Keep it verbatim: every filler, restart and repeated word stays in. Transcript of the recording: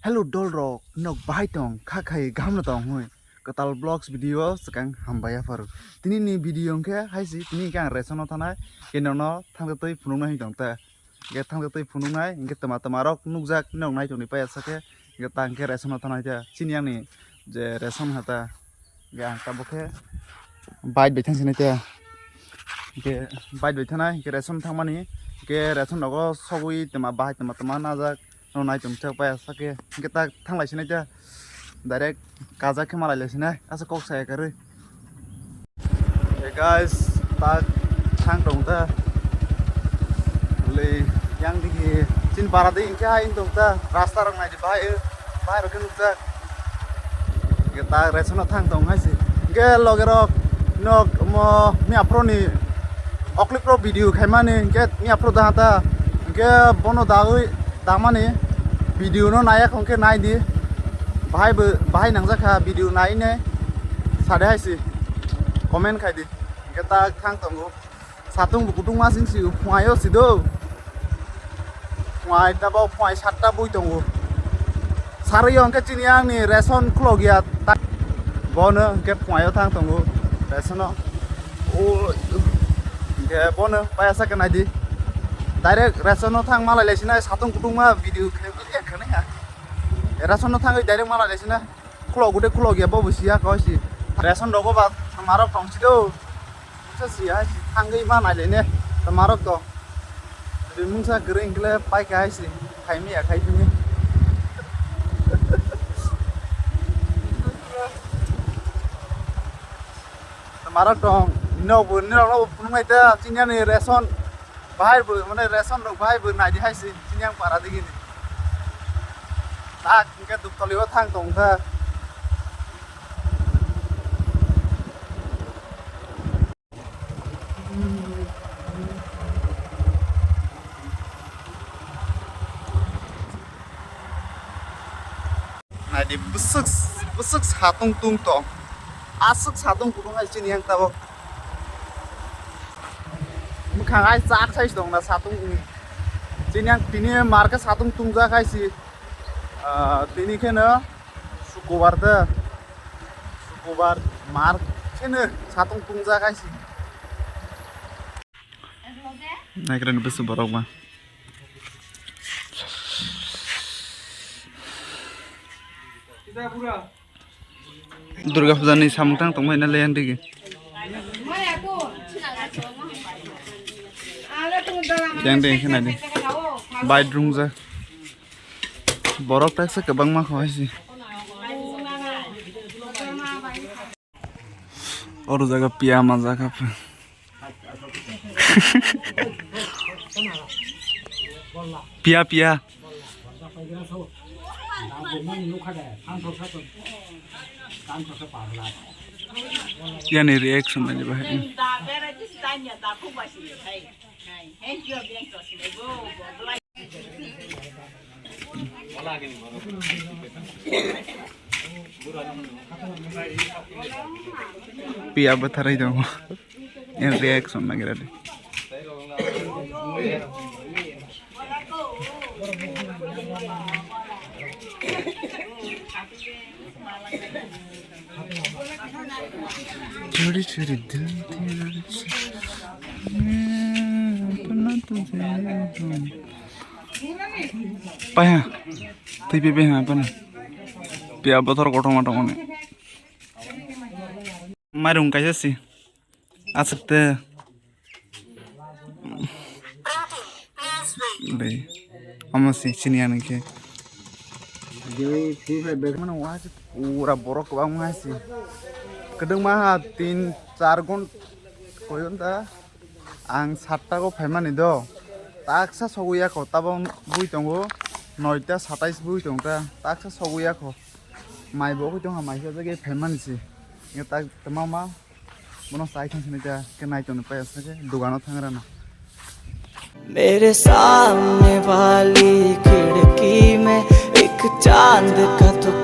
Hello dol rok, nok bahai tong, kha khai gaham no tong hoi. Kwtal vlogs video swkang hambai aphar. Tini ni video hwnkhe hai si, tini hwnkhe ang ration o thanai, khe nono thangtwi phunuknai hoi tong ta. Hwnkhe thangtwi phunuknai, hwnkhe twma twma rok nukjak, nok nai tongni paya sakhe, hwnkhe ta hwnkhe ration o thanai ta. Chini yang ni je ration hata, hwnkhe ang tabuk khe bike bai thang sinai ta. Hwnkhe bike bai thanai, hwnkhe ration thangmani, hwnkhe ration rogo sogwi twma bahai twma twma najak. No nai tong chak paya sakhe, hwnkhe ta thanglai sinai ta. Direct kajak khe malai lai sinai, asa kok saya karwi. Hey guys, ta thang tong ta. Le yang digi chin para de hwnkhe hai tong ta, rasta rok nai di bahai, bahai rok khe nukjak. Hwnkhe ta ration no thang tong hai si. Hwnkhe loge rok nok mo mi aphro ni oklip rok video khaimani, hwnkhe mi aphro da ta. Hwnkhe bono dagwi damani video no naya khong khe nai di. Bahai bo, bahai nangjak kha video nai ne sade hai si comment khai di. Hwnkhe ta thang tongo. Satung bo kutung ma sing si phungai o si do. Phungai ta bo phungai satta bui tongo. Sarwi o hwnkhe chini yang ni ration khulok ya ta. Bono hwnkhe phungai o thang tongo ration o. O hwnkhe bono paya sa khe nai di. Direct ration o thang malai lai sinai satung kutung ma video khe khe khe nai ha. Ration o thangwi direct malai lai sinai. Khulok gute khulok ya bo bo siya koi si. Ration rogo ba marok tong si do. Sa siya si thangwi ma nai le ne. Ta marok to. Ri mungsa kering kle pai kai si. Khai mi ya khai mi. Ta marok tong. Nok bo nok no phunung nai ta chini ani ration. Bahai bo mane ration rok bahai bo nai di hai si. Chini ang para digi ni. Tak hwnkhe Duktoli o thang tong kha. Naidi bwswk, bwswk satung tung tong. Aswk satung kutung hai chini yang tabok. Mwkhang hai chak sai tong na satung. Chini yang tini market satung tungjak hai si. Ah, tini kheno Sukubar de. Sukubar mar kheno satung tungjak hai si. Naikrani bwswk borok ba. Durga puja ni samung tang tongmani le yang digi. Yang digi khna di. Bai drungja. Borok taksa kwbangma kho hai si. Oro jaga piya ma jaga pha. Piya, piya. Yani reaction ani bahai. Piya bwtharwi tongo. Reaction nagira de. Churi churi dil dil. Paiha. Twi pipe ha pano. Piya bothor kotorma tongmani. Mairung kaisa si. Aswk te. Bai. Omo si sini ani khe. Mano wa si pura borok kwbangma si. Kwdwngma ha tin char ghon-, koi ghonta. Ang satta go phaimani do, taksa sogwi ya kho, tabok bui tongo, noita satais bui tong ta, taksa sogwi ya kho, mai bo ugui tong ha, mai sajagwi phaimani se, nge tak tama ma, bono chai thang sini ta, khe nai tongni paya sa khe, dogano thang rana. मेरे सामने वाली खिड़की में एक चांद का टुकड़ा